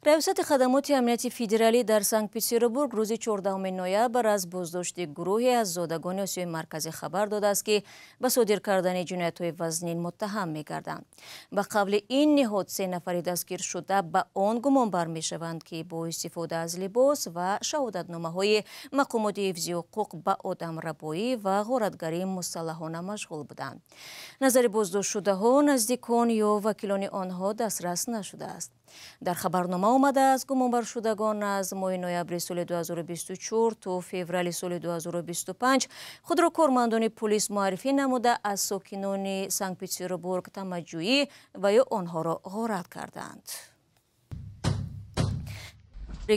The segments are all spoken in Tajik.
Раёсати хадамоти амнияти федералӣ дар Санкт-Петербург рӯзи 14 ноябр аз боздошти гурӯҳе аз зодагони Осиёи Марказӣ хабар додааст, ки ба содир кардани ҷиноятҳои вазнин муттаҳам мегарданд. Ба қавли ин ниҳод, се нафари дастгиршуда ба он гумонбар мешаванд, ки бо истифода аз либос ва шаҳодатномаҳои мақомоти ҳифзи ҳуқуқ ба одамрабоӣ ва ғоратгарии мусаллаҳона машғул буданд. Назари боздоштшудаҳо, наздикон ё вакилони онҳо дастрас нашудааст. Дар хабарнома омадааст, гумонбаршудагон аз моҳи ноябри соли 2024 то феврали соли 2025 худро кормандони пулис муаррифӣ намуда, аз сокинони Санкт-Петербург тамаъҷӯӣ ва ё онҳоро ғорат карданд.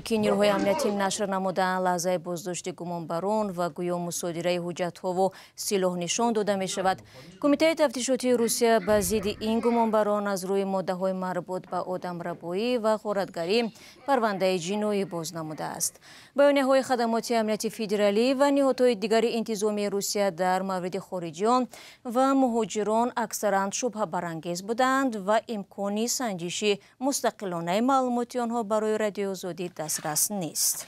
Ки нирӯҳои амниятӣ нашр намудаанд, лаҳзаи боздошти гумонбарон ва гӯё мусодираи ҳуҷҷатҳову силоҳ нишон дода мешавад. Кумитаи тафтишотии Русия ба зидди ин гумонбарон аз рӯи моддаҳои марбут ба одамрабоӣ ва ғоратгарӣ парвандаи ҷиноӣ боз намудааст. Баёнияҳои хадамоти амнияти федералӣ ва ниҳодҳои дигари интизомии Русия дар мавриди хориҷиён ва муҳоҷирон аксаран шубҳабарангез буданд ва имкони санҷиши мустақилонаи маълумоти онҳо барои Радиои Озодӣ дастрас нест.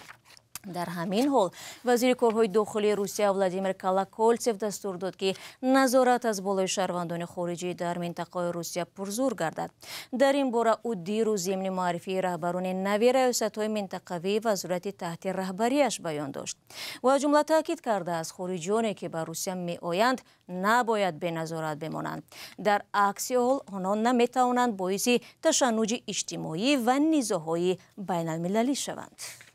Дар ҳамин ҳол, вазири корҳои дохилии Русия Владимир Колоколтсев дастур дод, ки назорат аз болои шаҳрвандони хориҷӣ дар минтақаҳои Русия пурзур гардад. Дар ин бора ӯ дирӯз зимни муаррифии раҳбарони нави раёсатҳои минтақавии вазорати таҳти раҳбарияш баён дошт. Ӯ аз ҷумла таъкид кардааст, хориҷиёне ки ба Русия меоянд, набояд беназорат бимонанд. Дар акси ҳол онҳо наметавонанд боиси ташаннуҷи иҷтимоӣ ва низоъҳои байналмилалӣ шаванд.